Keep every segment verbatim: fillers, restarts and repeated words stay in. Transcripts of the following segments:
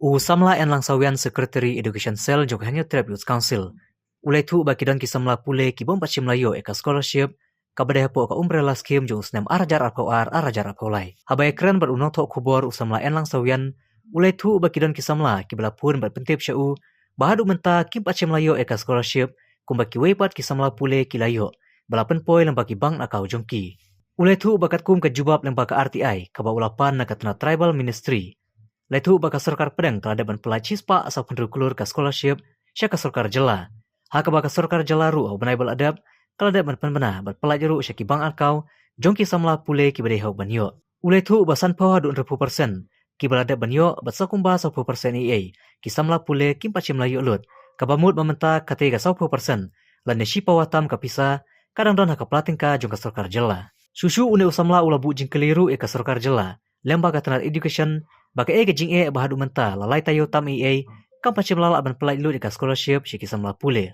U samla Enlang Sawian, Secretary Education Cell jong ka Hynñiewtrep Youth Council, u la ïathuh ba ki don ki samla pule ki bym pat shim la ïoh ïa ka scholarship kaba dei hapoh ka umbrella scheme jong u snem ar hajar arphew ar, ar hajar arphew lai. Haba ïakren bad u nongthoh khubor, u samla Enlang Sawian u la ïathuh ba ki don ki samla kiba la phone bad pyntip sha u ba haduh mynta kim pat shim la ïoh ïa ka scholarship kumba kiwei pat ki samla pule ki la ïoh, ba la pynpoi lyngba ki bank account jong ki. U la ïathuh ba katkum ka jubab lyngba ka R T I kaba u la pan na ka tnat Tribal Ministry, la ïathuh ba ka sorkar pdeng ka la dep ban pyllait shispah sawphew hynriew klur ka scholarship sha ka sorkar jylla, ha kaba ka sorkar jylla ruh ha u bnai ba la dep ka la dep ban pynbna bad pyllait ruh sha ki bank account jong ki samla pule kiba dei hok ban ïoh. U la ïathuh ba sanphew haduh hynriewphew percent kiba la dep ban ïoh bad sa kumba sawphew percent eiei ki samla pule kim pat shim la ïoh lut, kaba mut ba mynta katei ka sawphew percent lane shiphew tam ka pisa ka dang don ha ka pla tyngka jong ka sorkar jylla. Shuh shuh une u samla u la buh jingkylli ruh ïa ka sorkar jylla lyngba ka tnat Education ba kaei ka jingeh ba haduh mynta la lai taïew tam eiei kam pat shym la lah ban pyllait lut ïa ka scholarship sha ki samla pule.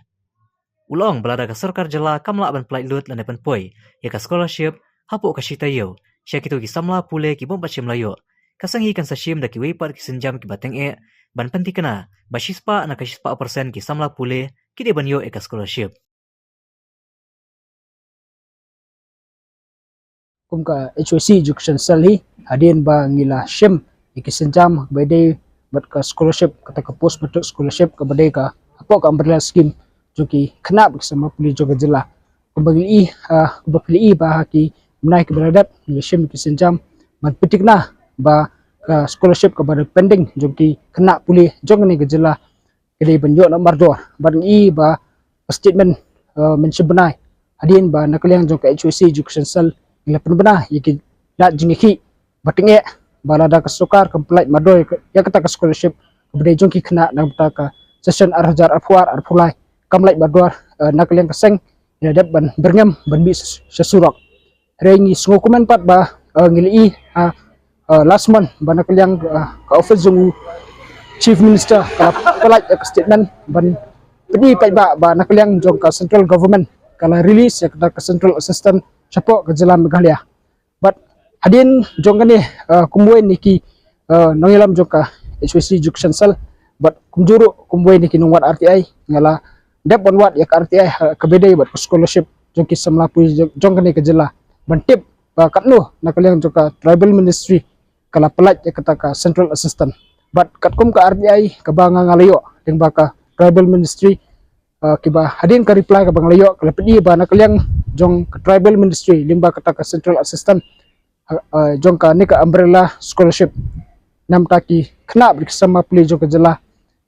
U la ong ba lada ka sorkar jylla kam lah ban pyllait lut lane pynpoi ïa ka scholarship hapoh ka shi taïew sha kito ki samla pule ki bym pat shim la ïoh, ka seng hi kan sa shim da kiwei pat ki sienjam kiba tyngeh ban pynthikna ba shispah na ka shispah percent ki samla pule ki dei ban ïoh ïa ka scholarship. Kum ka H Y C Education Cell hi, hadien ba ngi la shim ïa ki sienjam ba dei bad ka scholarship, kata ka post matric scholarship kaba dei ka hapoh ka umbrella scheme jong ki khynnah bad ki samla pule jong ka jylla. Kumba ngi ïohi, ah, kumba phi ïohi ba ha ki bnai kiba la dep ngi la shim ïa ki sienjam ban pynthikna ba ka scholarship kaba dei pending jong ki khynnah pule jong kane ka jylla ka dei ban ïoh na mardor. Bad ngi ïohi ba ka statement, eh, mynshwa bnai hadien ba na ka liang jong ka H Y C Education Cell ngi la pynbna ïa ki lad jingïakhih ba tyngeh ba lada ka sorkar kam pyllait mardor ïa ka, ïa kata ka scholarship kaba dei jong ki khynnah na ka bynta ka session ar hajar arphew ar arphew lai kam lait mardor, eh, na ka liang ka seng ngi la dep ban byrngem ban mih sha, sha surok. Hynrei ngi sngewkmen pat ba, eh, ngi la ïohi, ah, eh, last month ba na ka liang, eh, ka office jong u Chief Minister ka la pynlait, eh, ka statement ban pyni pat ba, ba na ka liang jong ka central government ka la release ïa ka, ka central assistance shapoh ka jylla Meghalaya. Bad hadien jong kane, eh, kumwei na ki, eh, nongïalam jong ka H Y C Education Cell bad kumjuh ruh kumwei na ki nongwad R T I, nga la dep ban wad ïa ka R T I, eh, kaba dei bad ka scholarship jong ki samla pule jong, jong kane ka jylla ban tip ba katno na ka liang jong ka Tribal Ministry ka la pynlait ïa kata ka central assistance. Bad katkum ka R T I kaba nga, nga la ïoh lyngba ka Tribal Ministry, eh, kiba hadien ka reply kaba nga la ïoh ka la pyni ba na ka liang jong ka Tribal Ministry lyngba kata ka central assistance, eh, eh, jong kane ka umbrella scholarship, namar ki khynnah bad ki samla pule jong ka jylla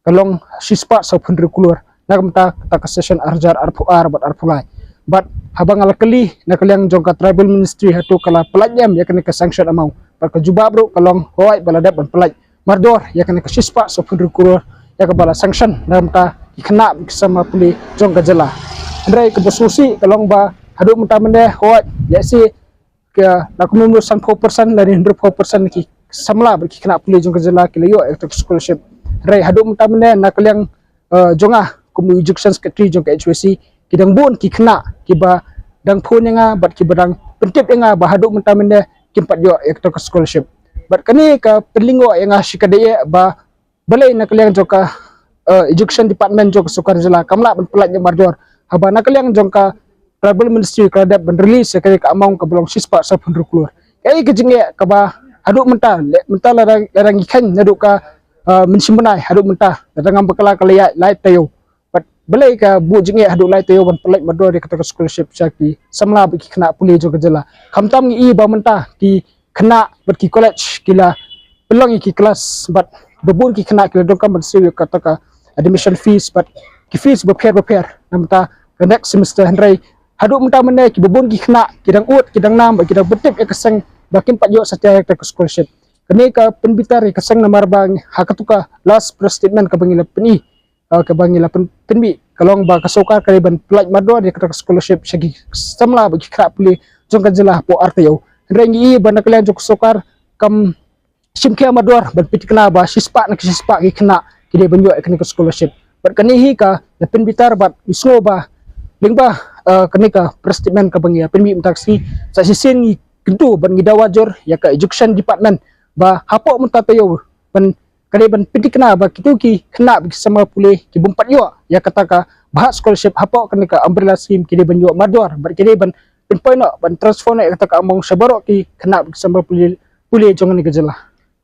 ka long shispah sawphew hynriew klur na ka bynta kata ka session ar hajar arphew ar bad arphew lai. Bad haba nga la kylli na ka liang jong ka Tribal Ministry hato ka la pynlait ne em ïa kane ka sanction amount, bad ka jubab ruh ka long hooid ba la dep ban pynlait mardor ïa kane ka shispah sawphew hynriew klur ïa kaba la sanction na ka bynta ki khynnah bad ki samla pule jong ka jylla. Hynrei kaba sngewsih ka long ba haduh mynta mynne hooid ïa shi ka, na kumno kumno sanphew percent lane hynriewphew percent ki samla bad ki khynnah pule jong ka jylla ki la ïoh ïa kata ka scholarship. Hynrei haduh mynta mynne na ka liang, eh, jong nga kum u Education Secretary jong ka H Y C, ki dang bun ki khynnah kiba dang phone ïa nga bad kiba dang pyntip ïa nga ba haduh mynta mynne kim pat ïoh ïa kata ka scholarship. Bad kane ka pynlyngngoh ïa nga shikatdei ba balei na ka liang jong ka, eh, Education Department jong ka sorkar jylla kam lah ban pynlait ne em mardor haba na ka liang jong ka Tribal Ministry ka la dep ban release ïa ka, ka amount kaba long shispah sawphew hynriew klur. Kaei ka jingeh kaba haduh mynta, leh mynta la dang, la dang ïakhun naduh ka, eh, mynsiem bnai haduh mynta la dang ngam bakla ka la ïaid lai taïew. Bad balei ka buh jingeh haduh lai taïew ban pynlait mardor ïa kata ka scholarship sha ki samla bad ki khynnah pule jong ka jylla. Khamtam ngi ïohi ba mynta ki khynnah bad ki college ki la pynlong ïa ki klas bad ba bun ki khynnah ki la donkam ban siew ïa kata ka admission fees bad ki fees bapher bapher. Namar ka next semester, hynrei haduh mynta mynne kiba bun ki khynnah ki dang ud, ki dang nam bad ki dang pyntip ïa ka seng ba kin pat ïoh satia ïa kata ka scholarship. Kane ka pynbitar ïa ka seng namar ba ha katu ka last press statement kaba ngi la pyni, eh, kaba ngi la pyn-, pynmih ka long ba ka sorkar ka dei ban pynlait mardor ïa kata ka scholarship sha ki samla bad ki khynnah pule jong ka jylla hapoh ar taïew. Hynrei ngi ïohi ba na ka liang jong ka sorkar kam shim khia mardor ban pynthikna ba shispah na ka shispah ki khynnah ki dei ban ïoh ïa kane ka scholarship. Bad kane hi ka la pynbitar bad ngi sngew ba lyngba, eh, kane ka press statement kaba ngi la pynmih mynta ka sngi, sa shisien ngi kyntu bad ngi dawa jur ïa ka Education Department ba hapoh mynta taïew ban Ka dei ban pynthikna ba kito ki khynnah bad ki samla pule ki bym pat ïoh ïa kata ka bhah scholarship hapoh kane ka umbrella scheme, ki dei ban ïoh mardor bad ki dei ban pynpoi noh ban transfer noh ïa kata ka amount sha baroh ki khynnah bad ki samla pule, pule jong kane ka jylla.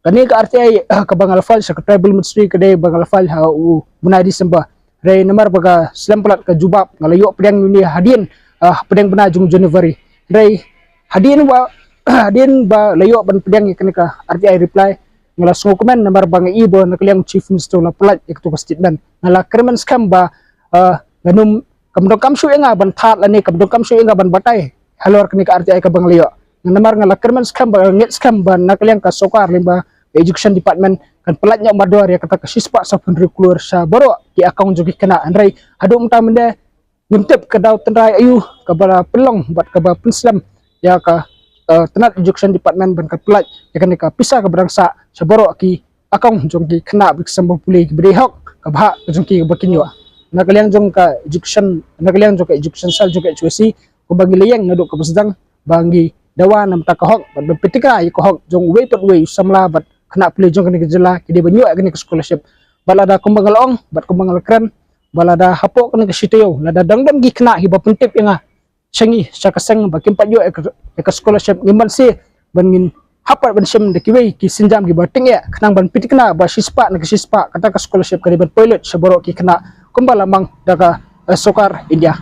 Kane ka R T I, eh, kaba nga la file sha ka tribal ministry ka dei ba nga la file ha u bnai December. Hynrei namar ba ka slem palat ka jubab, nga la ïoh pdiang ïa une hadien, eh, pdiang bnai jong January. Hynrei hadien ba hadien ba la ïoh ban pdiang ïa kane ka R T I reply, nga la sngewkmen namar ba nga i ba na ka liang u Chief Minister u la pyllait ïa kato ka statement. Nga la kyrmen skhem ba, eh, nga nym, kam donkam shuh ïa nga ban thad lane kam donkam shuh ïa nga ban batai halor kane ka R T I kaba nga la ïoh. Namar nga la kyrmen skhem ba, ngeit skhem ba na ka liang ka sorkar lyngba ka education department kan pyllait noh mardor ïa kata ka shispah saphew hynriew klur sha baroh ki account jong ki khynnah. Hynrei haduh mynta mynne ngim tip ka daw tynrai aïu kaba la pynlong bad kaba pynslem ïa ka, eh, tnat education department ban kan pyllait ïa kane ka pisa kaba dang sah sha baroh ki account jong ki khynnah bad ki samla pule kiba dei hok, ka bhah ka jong ki kaba kin ïoh. Na ka liang jong ka education, na ka liang jong ka education cell jong ka H Y C, kumba ngi la ïeng naduh kaba sdang, ba ngi dawa na ka bynta ka hok bad ban pynthikna ïa ka hok jong uwei pa uwei u samla bad khynnah pule jong kane ka jylla, ki dei ban ïoh ïa kane ka scholarship. Bad lada kumba nga la ong bad kumba nga la kren, ba lada hapoh kane ka shi taïew lada dang don ki khynnah kiba pyntip ïa nga sha ngi, sha ka seng, ba kim pat ïoh ïa ka, ïa ka scholarship, ngim banse ban ngin hap pat ban shim da kiwei ki sienjam kiba tyngeh khnang ban pynthikna ba shispah na ka shispah kata ka scholarship ka dei ban poi lut sha baroh ki khynnah kumba la mang da ka, eh, sorkar India.